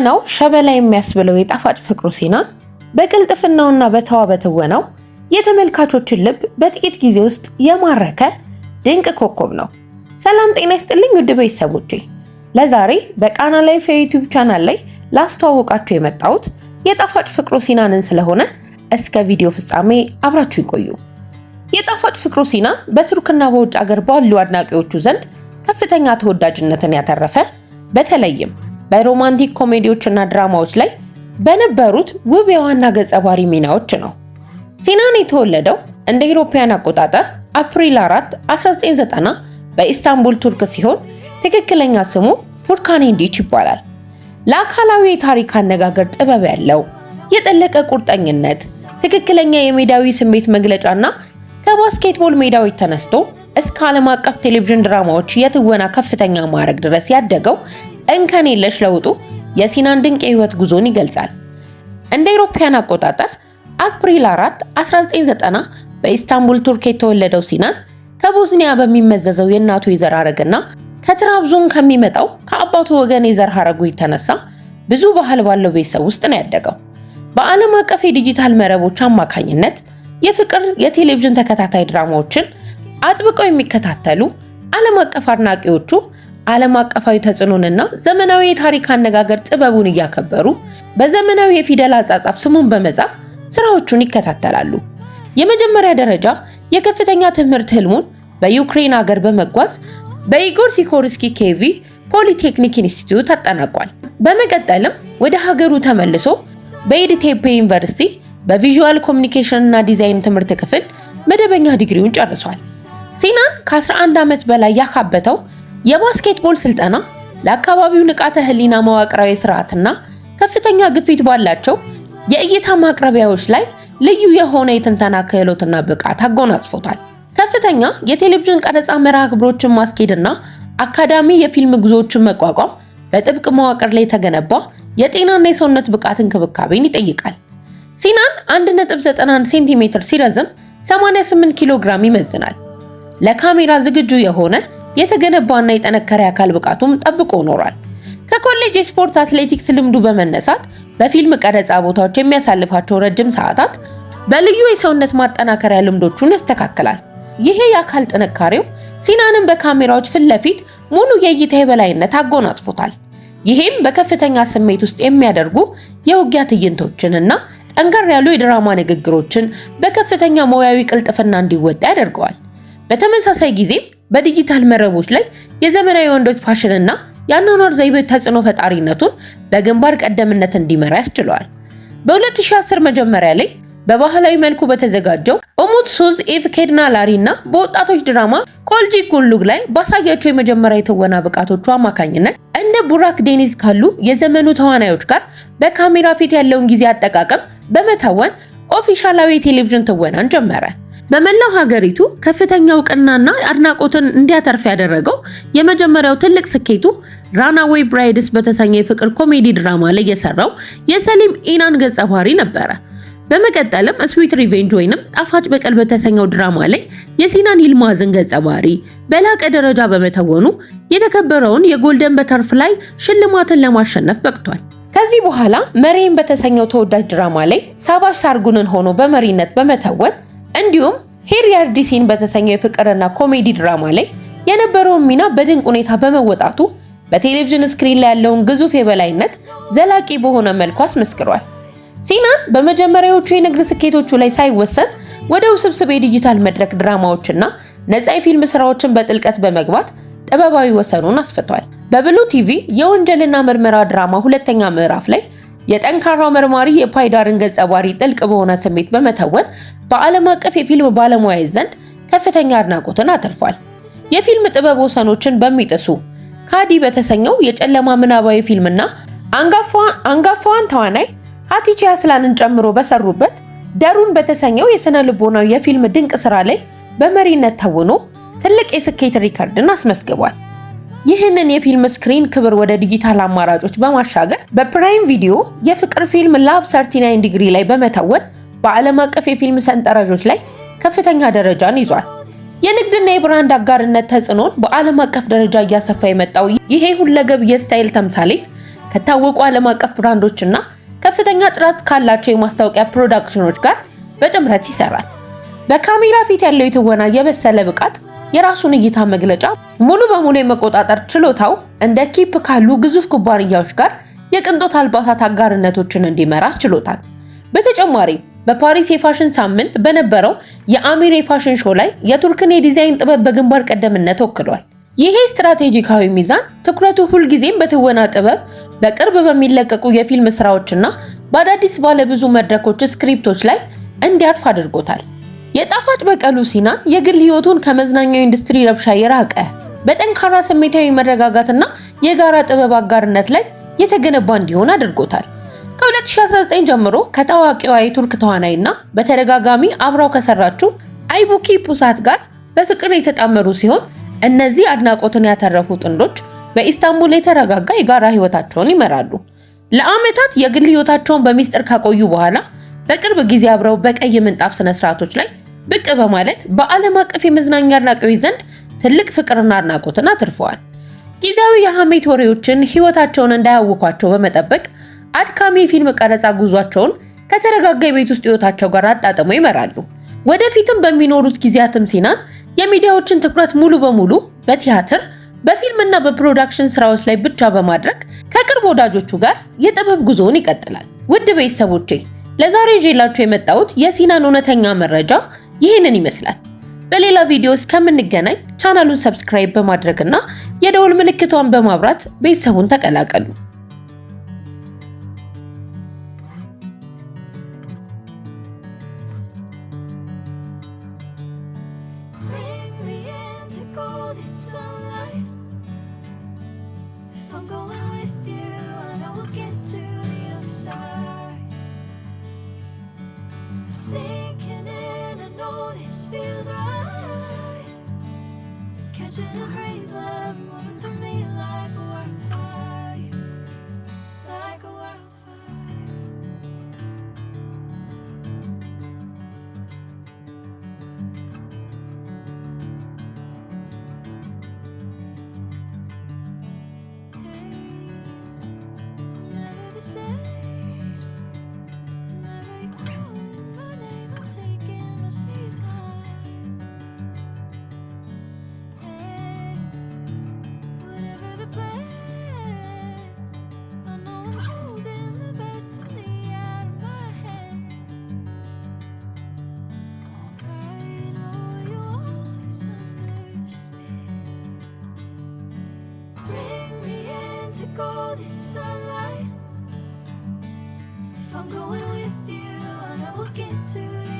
በቁመናው ሸበላ የሚያስብለው የጣፋጭ ፍቅሩ ሲናን በቅልጥፍናውና በተዋበ ትወናው የተመልካቾችን ልብ በጥቂት ጊዜ ውስጥ የማረከ ድንቅ ኮከብ ነው። ሰላም ጤና ይስጥልኝ ውድ ቤተሰቦቼ፣ ለዛሬ በቃና ላይፍ የ YouTube channel ላይ ላስተዋወቃችሁ የመጣሁት የጣፋጭ ፍቅሩ ሲናንን ስለሆነ እስከ ቪዲዮ ፍጻሜ አብራችሁ ይቆዩ። የጣፋጭ ፍቅሩ ሲናን በቱርክና በውጭ ሀገር ባሉ አድናቂዎቹ ዘንድ ከፍተኛ ተወዳጅነትን ያተረፈ፣ በተለይም በ romantic ኮሜዲዎችና ድራማዎች ላይ በነበሩት ውብ የዋና ገጸ ባህሪ ሚናዎች ነው። ሲናን የተወለደው እንደ አውሮፓውያን አቆጣጠር አፕሪል 4 1990 በኢስታንቡል ቱርክ ሲሆን ትክክለኛ ስሙ ፉርካን ኤንዲች ይባላል። ለአካላዊ የታሪክ አነጋገር ጥበብ ያለው የጠለቀ ቁርጠኝነት፣ ትክክለኛ የሜዳዊ ስሜት መግለጫና ከ basketball ሜዳዎች ተነስቶ እስከ ዓለም አቀፍ ቴሌቪዥን ድራማዎች የትወና ከፍተኛ ማዕረግ ድረስ ያደገው እንከን የለሽ ለውጡ የሲናን ድንቅ የህይወት ጉዞን ይገልጻል። እንደ አውሮፓውያን አቆጣጠር አፕሪል 4 1990 በኢስታንቡል ቱርክ የተወለደው ሲናን ከቦዝኒያ በሚመዘዘው የእናቱ የዘር ሐረግና ከትራብዞን ከሚመጣው ከአባቱ ወገን የዘር ሐረጉ የተነሳ ብዙ ባህል ባለው ቤተሰብ ውስጥ ነው ያደገው። በዓለም አቀፍ የዲጂታል መረቦች አማካኝነት የፍቅር የቴሌቪዥን ተከታታይ ድራማዎችን አጥብቀው የሚከታተሉ ዓለም አቀፍ አድናቂዎቹ ዓለም አቀፋዊ ተጽዕኖንና ዘመናዊ የታሪክ አነጋገር ጥበቡን እያከበሩ በዘመናዊ የፊደል አጻጻፍ ስሙን በመጻፍ ስራዎቹን ይከታተላሉ። የመጀመሪያ ደረጃ የከፍተኛ ትምህርት ህልሙን በዩክሬን ሀገር በመጓዝ በኢጎር ሲኮርስኪ ኬቪ ፖሊቴክኒክ ኢንስቲትዩት አጠናቋል። በመቀጠልም ወደ ሀገሩ ተመልሶ በኢድቴፔ ዩኒቨርሲቲ በ visual communication እና ዲዛይን ትምህርት ክፍል መደበኛ ዲግሪውን ጨርሷል። ሲናን ከ11 ዓመት በላይ ያካበተው የ basketball ስልጠና ለአካባቢው ንቃተ ህሊና መዋቅራዊ ስርዓትና ከፍተኛ ግፊት ባላቸው የእይታ ማቅረቢያዎች ላይ ልዩ የሆነ የትንተና ክህሎትና ብቃት አጎናጽፎታል። ከፍተኛ የቴሌቪዥን ቀረጻ መርሃ ግብሮችን ማስኬድና አካዳሚ የፊልም ጉዞዎችን መቋቋም በጥብቅ መዋቅር ላይ የተገነባ የጤናና የሰውነት ብቃት እንክብካቤን ይጠይቃል። ሲናን 1.91 ሴንቲሜትር ሲረዝም 88 ኪሎ ግራም ይመዝናል። ለካሜራ ዝግጁ የሆነ የተገነባና የጠነከረ የአካል ብቃቱም ጠብቆ ኖሯል። ከኮሌጅ የስፖርት አትሌቲክስ ልምዱ በመነሳት በፊልም ቀረጻ ቦታዎች የሚያሳልፋቸው ረጅም ሰዓታት በልዩ የሰውነት ማጠናከሪያ ልምዶቹን ያስተካክላል። ይሄ የአካል ጥንካሬው ሲናንን በካሜራዎች ፊት ለፊት ሙሉ የእይታ የበላይነት አጎናጽፎታል። ይሄም በከፍተኛ ስሜት ውስጥ የሚያደርጉ የውጊያ ትዕይንቶችንና ጠንከር ያሉ የድራማ ንግግሮችን በከፍተኛ ሙያዊ ቅልጥፍና እንዲወጣ ያደርገዋል። በተመሳሳይ ጊዜም በዲጂታል መረቦች ላይ የዘመናዊ ወንዶች ፋሽንና የአኗኗር ዘይቤ ተጽዕኖ ፈጣሪነቱን በግንባር ቀደምነት እንዲመራ ያስችለዋል። በ2010 መጀመሪያ ላይ በባህላዊ መልኩ በተዘጋጀው Umutsuz Ev Kadınları እና በወጣቶች ድራማ Kolej Günlüğü ላይ ባሳያቸው የመጀመሪያ የትወና ብቃቶቹ አማካኝነት እንደ ቡራክ ዴኒዝ ካሉ የዘመኑ ተዋናዮች ጋር በካሜራ ፊት ያለውን ጊዜ አጠቃቀም በመተወን ኦፊሻላዊ የቴሌቪዥን ትወናን ጀመረ። በመላው ሀገሪቱ ከፍተኛ እውቅናና አድናቆትን እንዲያተርፍ ያደረገው የመጀመሪያው ትልቅ ስኬቱ Runaway Brides በተሰኘ የፍቅር ኮሜዲ ድራማ ላይ የሰራው የሰሊም ኢናን ገጸ ባህሪ ነበረ። በመቀጠልም Sweet Revenge ወይንም ጣፋጭ በቀል በተሰኘው ድራማ ላይ የሲናን ይልማዝን ገጸ ባህሪ በላቀ ደረጃ በመተወኑ የተከበረውን የ Golden Butterfly ሽልማትን ለማሸነፍ በቅቷል። ከዚህ በኋላ መሬም በተሰኘው ተወዳጅ ድራማ ላይ ሳቫሽ ሳርጉንን ሆኖ በመሪነት በመተወን እንዲሁም Her Yerde Sen በተሰኘው የፍቅርና ኮሜዲ ድራማ ላይ የነበረውን ሚና በድንቅ ሁኔታ በመወጣቱ በቴሌቪዥን screen ላይ ያለውን ግዙፍ የበላይነት ዘላቂ በሆነ መልኩ አስመስክሯል። ሲናን በመጀመሪያዎቹ የንግድ ስኬቶቹ ላይ ሳይወሰን ወደ ውስብስብ የዲጂታል መድረክ ድራማዎችና ነፃ የፊልም ስራዎችን በጥልቀት በመግባት ጥበባዊ ወሰኑን አስፍቷል። በ BluTV የወንጀልና ምርመራ ድራማ ሁለተኛ ምዕራፍ ላይ የጠንካራው መርማሪ የፓይዳርን ገጸ ባህሪ ጥልቅ በሆነ ስሜት በመተወን በዓለም አቀፍ የፊልም ባለሙያዎች ዘንድ ከፍተኛ አድናቆትን አትርፏል። የፊልም ጥበብ ወሰኖችን በሚጥሱ ካዲ በተሰኘው የጨለማ ምናባዊ ፊልምና አንጋፋዋን ተዋናይ ሀቲቼ አስላንን ጨምሮ በሰሩበት ደሩን በተሰኘው የስነ ልቦናዊ የፊልም ድንቅ ስራ ላይ በመሪነት ተውኖ ትልቅ የስኬት ሪከርድን አስመዝግቧል። ይህንን የፊልም screen ክብር ወደ ዲጂታል አማራጮች በማሻገር በ Prime Video የፍቅር ፊልም Love 39 ዲግሪ ላይ በመተወን በዓለም አቀፍ የፊልም ሰንጠረዦች ላይ ከፍተኛ ደረጃን ይዟል። የንግድና የ brand አጋርነት ተጽዕኖን በዓለም አቀፍ ደረጃ እያሰፋ የመጣው ይሄ ሁለገብ የ style ተምሳሌት ከታወቁ ዓለም አቀፍ ብራንዶችና ከፍተኛ ጥራት ካላቸው የማስታወቂያ ፕሮዳክሽኖች ጋር በጥምረት ይሰራል። በካሜራ ፊት ያለው የትወና የበሰለ ብቃት፣ የራሱን እይታ መግለጫ ሙሉ በሙሉ የመቆጣጠር ችሎታው እንደ ኪፕ ካሉ ግዙፍ ኩባንያዎች ጋር የቅንጦት አልባሳት አጋርነቶችን እንዲመራ ችሎታል። በተጨማሪም በፓሪስ የፋሽን ሳምንት በነበረው የአሚር የፋሽን show ላይ የቱርክን የዲዛይን ጥበብ በግንባር ቀደምነት ወክሏል። ይሄ ስትራቴጂካዊ ሚዛን ትኩረቱ ሁልጊዜም በትወና ጥበብ፣ በቅርብ በሚለቀቁ የፊልም ስራዎችና በአዳዲስ ባለብዙ መድረኮች ስክሪፕቶች ላይ እንዲያርፍ አድርጎታል። የጣፋጭ በቀሉ ሲናን የግል ህይወቱን ከመዝናኛው ኢንዱስትሪ ረብሻ የራቀ፣ በጠንካራ ስሜታዊ መረጋጋትና የጋራ ጥበብ አጋርነት ላይ የተገነባ እንዲሆን አድርጎታል። ከ2019 ጀምሮ ከታዋቂዋ የቱርክ ተዋናይና በተደጋጋሚ አብራው ከሰራችው አይቡኪ ፑሳት ጋር በፍቅር የተጣመሩ ሲሆን፣ እነዚህ አድናቆትን ያተረፉ ጥንዶች በኢስታንቡል የተረጋጋ የጋራ ህይወታቸውን ይመራሉ። ለዓመታት የግል ህይወታቸውን በሚስጥር ካቆዩ በኋላ በቅርብ ጊዜ አብረው በቀይ ምንጣፍ ስነ ስርዓቶች ላይ ብቅ በማለት በዓለም አቀፍ የመዝናኛ አድናቂዎች ዘንድ ትልቅ ፍቅርና አድናቆትን አትርፈዋል። ጊዜያዊ የሐሜት ወሬዎችን ህይወታቸውን እንዳያውኳቸው በመጠበቅ አድካሚ የፊልም ቀረጻ ጉዟቸውን ከተረጋጋ የቤት ውስጥ ህይወታቸው ጋር አጣጥመው ይመራሉ። ወደፊትም በሚኖሩት ጊዜያትም ሲናን የሚዲያዎችን ትኩረት ሙሉ በሙሉ በቲያትር፣ በፊልምና በፕሮዳክሽን ስራዎች ላይ ብቻ በማድረግ ከቅርብ ወዳጆቹ ጋር የጥበብ ጉዞውን ይቀጥላል። ውድ ቤተሰቦቼ፣ ለዛሬ ይዤላችሁ የመጣሁት የሲናን እውነተኛ መረጃ ይህንን ይመስላል። በሌላ ቪዲዮ እስከምንገናኝ ቻናሉን subscribe በማድረግና የደወል ምልክቷን በማብራት ቤተሰቡን ተቀላቀሉ። Bring me into golden sunlight. If I'm going with you, I know we'll get to the other side. Sinking in, I know this feels right. Catching a breeze, love moving through me like a wildfire, like a wildfire. Hey, I'm never the same. Whenever you're calling my name, I'm taking my sweet time. Hey, whatever the plan, I know I'm holding the best of me out of my head. I know you always understand. Bring me into golden sunlight. If I'm going with you, I know we'll get to the